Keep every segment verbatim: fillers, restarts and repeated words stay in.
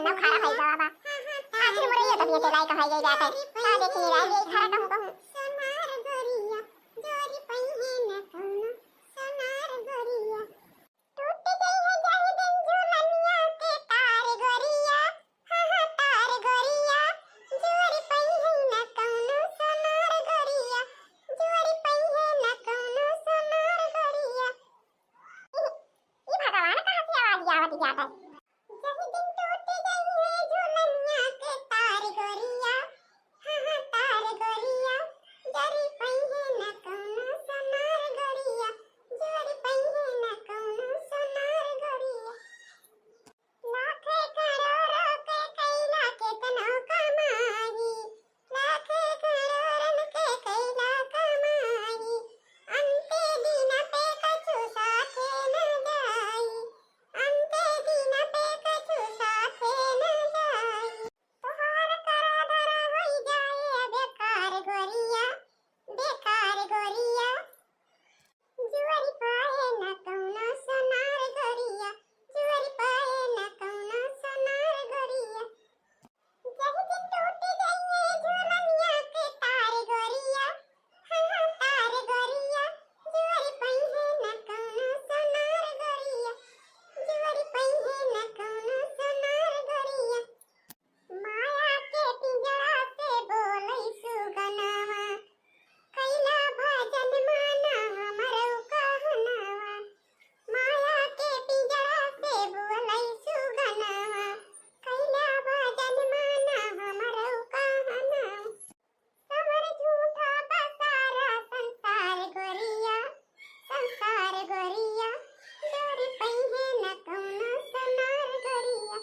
ना खारा भाई जावा बा। आखिर मुरैया तब ये तेलाई कहाँ गई जाता है। का देखी नहीं लाई गई खारा कहूँ कहूँ। सोनार गोरिया, जोरी पहिए न कौनो सोनार गोरिया। टूट गई है जाहि दिन झूलनिया के तार गोरिया, हाँ, हाँ, तार गोरिया। जोरी पहिए न कौनो सोनार गोरिया, जोरी पहिए न कौनो सोनार गोरिया। ई, ई भगवान कहाँ से आवाज आवत जाता है? जहि दिन टूट गई है झूलनिया के तार गोरिया, हाँ, हाँ, तार गोरिया, जरी पहिए न कौनो सोनार गोरिया, जरी पहिए न कौनो सोनार गोरिया। लाखे करोड़ों के कैला केतनो कमाई, लाखे करोड़न के कैला कमाई, अंते दिन पे कछु साथे न जाई, अंते दिन पे कछु साथे न जाई। तोहार करा धरा होई जाए बेकार गोरिया, बेकार गोरिया। जुअरी पाए न कौनो सोनार गोरिया, जुअरी पाए न कौनो सोनार गोरिया। जहि दिन टूट गई है झूलनिया के तार गोरिया, हाँ, हाँ, तार गोरिया, जुअरी पहिए न कौनो सोनार गोरिया, जुअरी पहिए न कौनो सोनार गोरिया। माया के पिंजरा से बोलै सुगनवा, कैला भजन माना हमरौ कहनवा। माया के पिंजरा से बोलै सुगनवा, कैला भजन माना हमरौ कहनवा। समर झूठा बा सारा संसार गोरिया, संसार गोरिया, जोरी पहिए न कौनो सोनार गोरिया,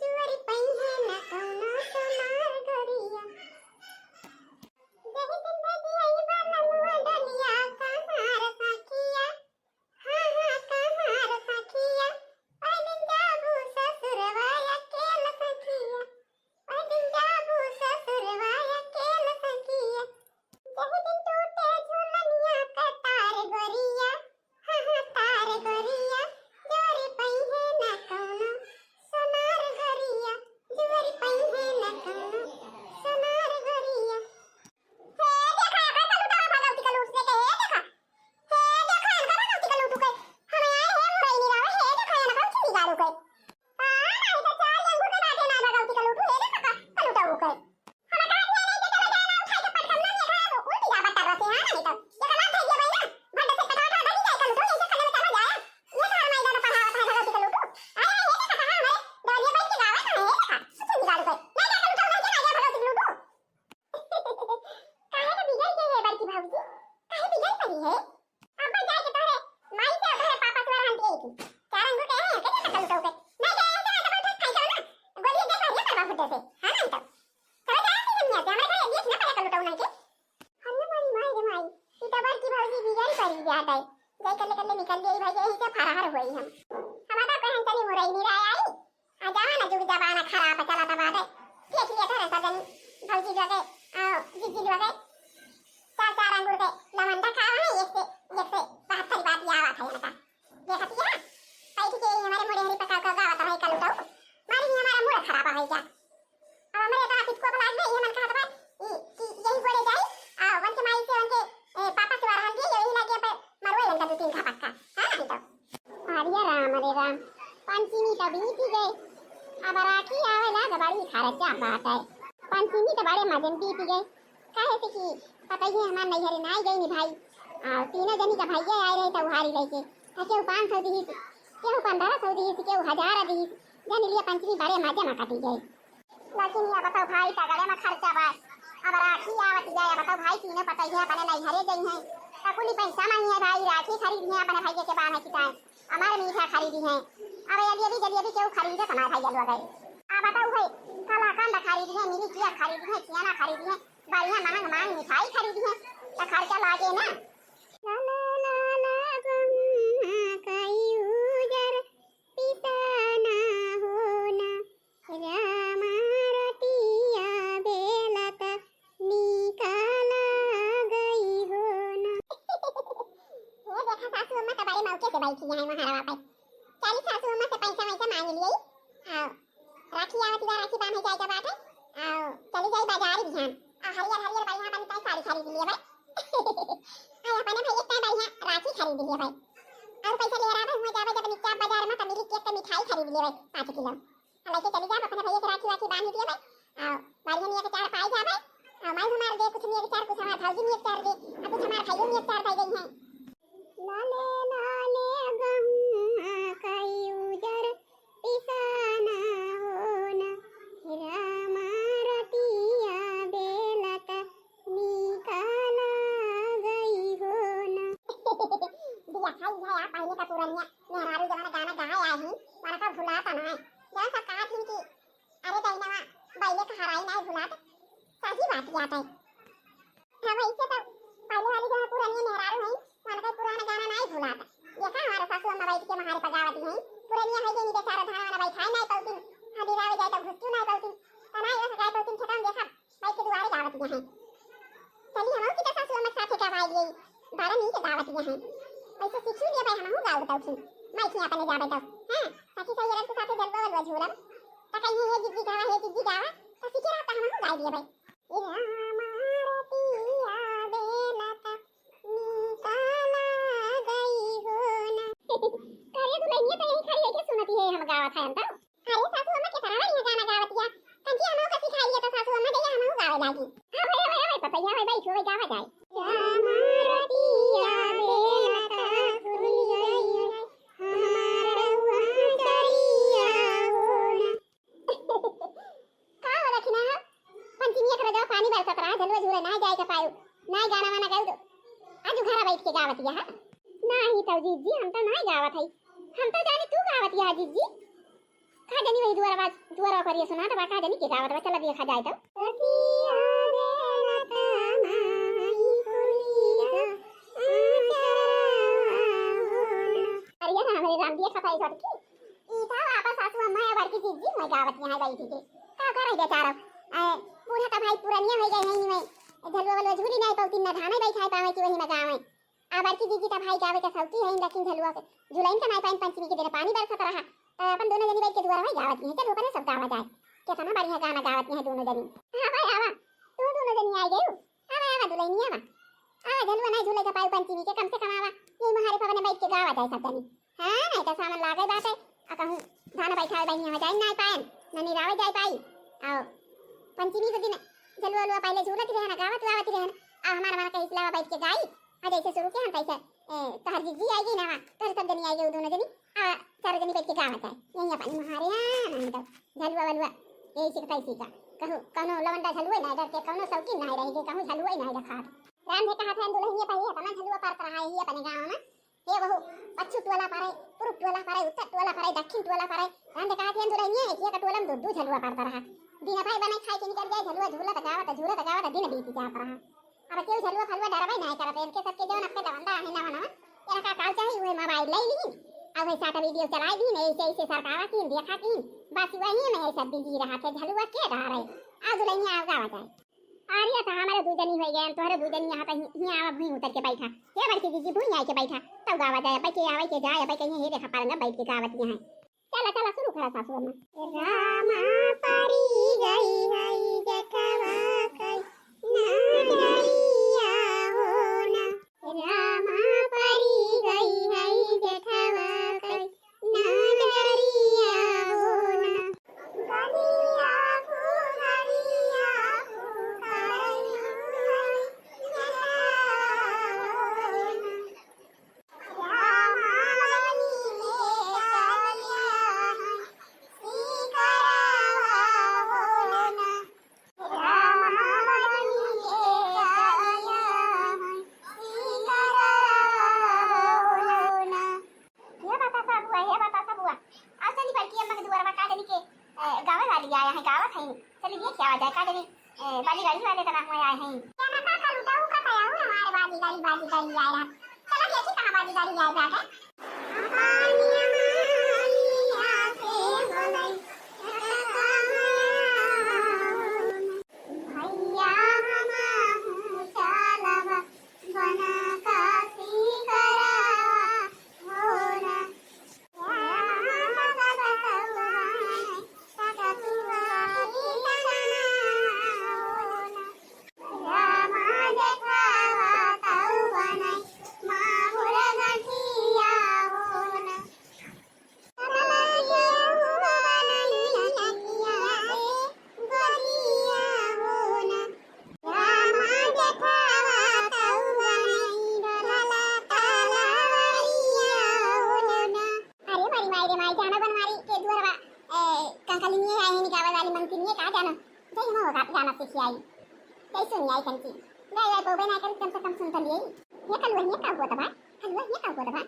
जोरी पहिए न कौनो सोनार गोरिया। जहि दिन भेजिहै बलमुआ डोलिया कहाँ रे सखिया, हाँ, हाँ, कहाँ रे सखिया, ओहि दिन जाबू ससुरवा अकेल सखिया, ओहि दिन जाबू ससुरवा अकेल सखिया। जहि दिन टूटे झूलनिया के तार गोरिया, हाँ, हाँ, तार गोरिया, जोरी पहिए न कौनो सोनार गोरिया, जोरी पहिए न कौनो सोनार गोरिया। हे देखा, एकर कलूटवा भगवती का लूट से के, हे देखा। हे देखा, एकर भगवती का लूटू के। हमें आए हे मुरई निरावे, हे देखा, एनका उठी निकालू के। आ, नाही तो चार अंगूर के बाटे ना भगवती का लूटू, हे देखा, का, कलूटवा के। हमें कहा दिया नहीं कि चलो जाए ना, उठाई के पटकन ना, ये खाए वो उल्टी जा बट्टा रसे, हाँ, नहीं तो। ये कलाम खाई दिया भाई ना, भंड से पटाखा बनी जाए कलूटू, ये से कलम चला जाए। ये तो हमारे दादा पढ़ावत है भगवती का लूटू। अरे, हे देखा, कहाँ हमारे दौरिया बैठ के गावत है, हे देखा, उठी निकालू के। ना जा कलूटवा, ना जा भगवती का लूटू। काहे के बिगड़ गई है बड़की भौजी? काहे बिगड़ पड़ी है? अब जाए के तोहरे माई से और तोहरे पापा से वरहन दिए थी। चार अंगूर के हैं, के देखा कलूटवा के। नहीं जाए ऐसे ना तो बैठ खाई जाओ ना। गोलियां दे कर ये करवा फुटे से। हाँ, नहीं तो। चलो जाए से दुनिया से, हमारे घर ये ना पड़ा कलूटवा नहीं के। हल्लो मोरी माई रे माई, ई तो बड़की भौजी बिगड़ पड़ी जात है। जाई कल्ले कल्ले निकल गई भाई, यही से फरार होई हम। हम तो कहन चली मुरई निराय आई, आ जमाना जुग जमाना खराब चलत बाटे। देख लिए तोरे सजनी भौजी लोगे, आ, जीजी लोगे, चार चार अंगूर के लवंडा खावा है, एक से, एक से बात खरी बात आवत है इनका। देखत या, बैठ के हमारे मुड़े हरी पका के गावत है कलूटवा, मारी हमारा मूड खराब है क्या? अब हमरे इतना पिचको लाग में ये मन कहत बा, ई, कि यही गोड़े जाई, आ, उनके माई से उनके, ए, पापा से वरहन दिए, यही लागे पे मरवे इनका दो तीन घापक्का। हाँ, नहीं तो। अरे राम, अरे राम, पंचमी तो बीत गई, अब राखी आवे लाग बड़ी खर्चा बाटे। पंचमी तो बड़े मजे में बीत गई, काहे से कि पतइये हमार नैहरे ना आई गई नी भाई, आ, तीनों जनी का भैया आए रहे तो उहारी रह के, आ, केहू पाँच सौ दिहिस, केहू पन्द्रह सौ दिहिस, केहू हजार दिहिस, जान लिया पंचमी बड़े मजे में कटी गई। लेकिन या बताओ भाई, सगरे में खर्चा बा। अब राखी आवत जाए, बताओ भाई, तीनों पतइहे अपने नैहरे गई हैं, तो कुली पैसा मांगी है भाई, राखी खरीदी है अपने भैया के बान्हे की टाइम, हमारे मीठा खरीदी है। अब जलेबी, जलेबी केहू खरीदे तो ना भैया लोग गए। अब बताओ भाई, कलाकंद खरीदी है, मिरी किया खरीदी है, खियाना खरीदी है, बढ़िया महंग महंग मिठाई खरीदी है, तो खर्चा लागे ना। लाला लाला गम कई उजर पिसाना होना। रामा रोटिया बेलत निकाला गई हो ना। ये देखा सासू अम्मा तो बड़े मौके से बैठी हैं महारावा पे। चली सासू अम्मा से पैसा वैसा मांग लिए। आओ। राखी आवत बा, राखी बांधे जाए के बाटे। आ चली जाई बाजारी बिहान। आ हरियर हरियर बढ़िया अपन ताई साड़ी खरीद लिए भाई। आ अपने भाई एक ताई बढ़िया राखी खरीद लिए भाई। और पैसा ले रहा हुआ जावे जब निकल बाजार में तो मिली केक के मिठाई खरीद लिए भाई पाँच किलो। आ लेके चली जाब अपने भैया के राखी वाखी बांध लिए भाई। आ बढ़िया निया के चार पाई जावे। आ माई हमार दे कुछ निया के चार, कुछ हमार भौजी निया के चार दे, आ कुछ हमार भाइयों निया के चार दे गई हैं। लाले लाले गहुआ कई उजर पिसाना होना, रामा रतिया बेलत निकाला गई होना। दिया खाई है आप पहले का पुरनिया मेहरारू जमाना गाना गाए आए हैं, वरना का भुलाता ना है। जौन सब कहा थी कि अरे दैनवा बैले का हराई नहीं भुलात, सही बात जात है। हाँ, वैसे तो पहले वाली जो पुरानी मेहरारू हैं, उनका पुराना गाना नहीं भुलात। देखा हमारा सासू अम्मा बैठ के महारे पगावती हैं, पुरानिया है देनी बेचारा धान वाना बैठाए नहीं पौतिन, हदी रावे जाए तो घुसकी नहीं पौतिन, तनाई रस गाए पौतिन खेतन देखा, बैठ के दुआरे गावती हैं। चली हम की तो सासू अम्मा साथे गवाई लिए, बारह मिनट गावती हैं। ऐसे सीखी लिए भाई हम गावत उठी, मैं की अपने जावे तो, हाँ, साथी सही रस के साथे जलवा वलवा झूलम, तो कहीं ये जिज्जी गावा, ये जिज्जी गावा, तो सीखे रहता हम गाई लिए भाई। रामा रतिया बेलत निकाला गई होना। का रे दुलहिनिया तो यही खड़ी रहिके सुनती है, हम गावत है हम तो। अरे सासू अम्मा के तरह बढ़िया गाना गावतिया। कंची हमहू का सिखाई लिया तो सासू अम्मा जइया हमहू गावे लागी। हाँ भाई, भाई, भाई, पतैया भाई, भाई, छुए गावा जाए। रामा रतिया बेलत खुल गई, हमार रउआ चरिया होना। का हो रखी ना हो? पंचमी एक रजवा पानी बरसत रहा, झलुआ झूले ना जाए के पायो, ना गाना वाना गाऊ तो आज घर बैठ के गावत यह। नाही तो जीजी, हम तो ना गावत है, हम तो जानी तू गावत यह जीजी। का जानी वही दुआरवा, दुआरवा करिए सुना तो का जानी के गावत बा, चला देखा जाए तो। रतिया बेलत माई फुलिया आचरवा होना। अरे हमरे राम दिया खपाई छोटकी। ई था आपन सासू अम्मा या बड़की जीजी हुए गावत यहाँ बैठी के। का करे बेचारा? ए, बूढ़ा तो भाई पुरनिया हो गए हैं, इनमें झलुआ वलुआ झूली नहीं पौती, ना धाने बैठाए पावे कि वही में गावे। आ बड़की जीजी तो भाई गावे के सौती है, लेकिन झलुआ के झुलाइन का नहीं पाइन, पंचमी के दिन पानी बरसत रहा। तो अपन दोनों जनी बैठ के दुआर में गावत हैं, चलो अपने सब गावा जाए। कितना बढ़िया गाना गावत हैं दोनों जनी। हाँ भाई आवा, तू दोनों जनी आ गई। आवा, आवा दुलहिनिया आवा। आवा झलुआ नहीं झूले के पाऊ पंचमी के, कम से कम आवा। ये महारे पवन बैठ के गावा जाए सब जनी। हाँ, नहीं तो सावन लागे बाटे। आ कहूँ धान बैठावे बहिनिया हो जाए ना पाएन, न निरावे जाए पाई। आओ, पंचमी के दिन झलुआ उलुआ पहले झूलत रहे ना, गावत गावत रहे ना। आ हमार मन के हिसलावा बैठ के गाई। आ जैसे शुरू के हम तैसे, ए, तोहर जीजी आई गई ना, तोहर सब जनी आई गई, दोनों जनी। आ चारों जनी बैठ के गावत है। यही अपन महारे, हाँ, नहीं तो झलुआ वलुआ, यही सीख तैसी का। कहूँ, कौनो लवंडा झलुए ना डरते, कौनो शौकीन नहीं रहेगी, कहूँ झलुए नहीं रखा। राम जी कहा था, दुलहिनिया पहले अपना झलुआ पार रहा है, ये अपने गाँव में। हे बहू, पच्चू टोला परे, पूरब टोला परे, उत्तर टोला परे, दक्षिण टोला परे। राम जी कहा था, दुलहिनिया, एक, एक टोला में दो, दो झलुआ पारता रहा। दिन भाई बने खाए के निकल जाए, झलुआ झूलत गावत, झूलत गावत दिन बीत जात रहा। अब केहू झलुआ फलुआ डरबे नहीं करत, इनके सबके जौन अपने लवंडा है नवा नवा, इनका काल चाही, उहे मोबाइल ले लीन, आ उहे साटा वीडियो चलाई लीन, ऐसे ऐसे सरकावा कीन, देखा कीन, बस वही में ये सब बिजी रहा थे, झलुआ के डरे। आ दुलहिनिया, आओ गावा जाए। अरे तो हमारे दू जनी हो गए, तोहरे दू जनी यहाँ पे ही, ही आवा, भूई उतर के बैठा, हे बड़की जीजी, भूई आए के बैठा, तब गावा जाए, अब के आवे के जाए, अब कहीं हे देखा पारंगा बैठ के गावत यहाँ। चला, चला, शुरू करा सासू अम्मा। रामा परी गई है जठवा कई नगरिया होना। रामा परी गई है जठवा कई नगरिया होना। गलिया फुलरिया फुलरिया होना। हे बतासा बुआ, हे बतासा बुआ, आज तनी बड़की अम्मा के दुआरवा का जनी के, ए, गावे वाली आया है, गावत है, चली देख के आवा जाए, का जनी ए, बाजी गाड़ी वाले का नाम आए हैं। क्या ना का लुटाऊ का तयाऊ हमारे बाजी गाड़ी, बाजी गाड़ी आए रहा। चलो देखी कहाँ बाजी गाड़ी आए जाके। भैया हम चालबा बना काशी करा हो ना। खाना बनवारी के दुआरवा, ए, कंकलिनिये आई है, गावे वाली मंकिनिये का जानो। जय हो गा-, गाना सीखी आई। कैसे नहीं आई कंची? गाय आई बोबे ना करी, कम से कम सुन तो लिए। ये कलुआ ये का हुआ दबा? कलुआ ये का हुआ दबा?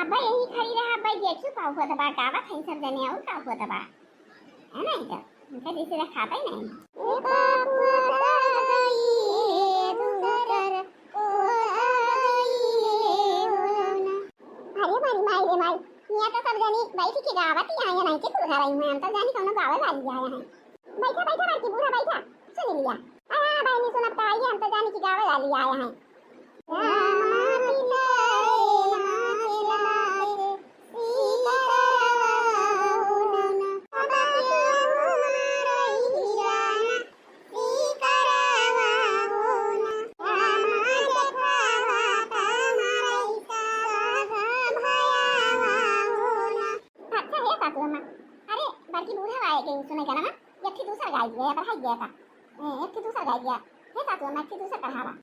अब्बा यही खड़ी रहा, अब्बा देखियो का हुआ दबा, गावत है सब जने और का हुआ दबा। है ना, इधर उनका जैसे रखा ही नहीं। अरे मारी माई रे माई, यहाँ तो सब जनी बैठ के गावत ही आए हैं, नहीं के तू घर आई हैं, हम तो जानी कौनो गावे वाली आए हैं। बैठा बैठा बड़की बूढ़ा बैठा, सुन लिया। हाँ हाँ बहनी सुनत तो आई है, हम तो जानी की गावे वाली आए हैं। अच्छा हे सासू अम्मा, अरे बड़की बूढ़ा आए के सुने गाना, एक ठे दूसर गाई दिया, बढ़ाई दिया था। ए, एक ठे दूसर गाई दिया। हे सासू अम्मा, एक ठे दूसर कढ़ावा।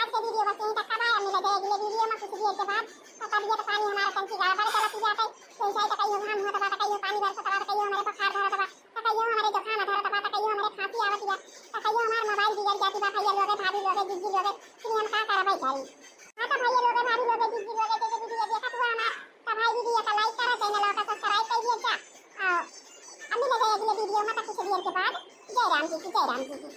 आज के वीडियो बस यहीं तक का बा। मिले जाए अगले वीडियो में कुछ देर के बाद। तो तबीयत पानी हमारा तनकी गड़बड़ चलत जाते, तो ऐसा ही तो कहियो घाम होत बा, तो कहियो पानी बरसत बा, तो कहियो हमारे बुखार धरत बा, तो कहियो हमारे जुकाम धरत बा, तो कहियो हमारे खांसी आवत बा, तो कहियो हमार मोबाइल बिगड़ जाती बा। भैया लोगे, भाभी लोगे, जीजी लोगे, फिर हम का करबै करी? हाँ तो भैया लोगे, भाभी लोगे, जीजी लोगे, जे जे वीडियो देखत हुआ हमार, तो भाई वीडियो का लाइक करो, चैनल का सब्सक्राइब कर दिया जा। और अब मिले जाए अगले वीडियो में, तो कुछ देर के बाद। जय राम जी की, जय राम जी की।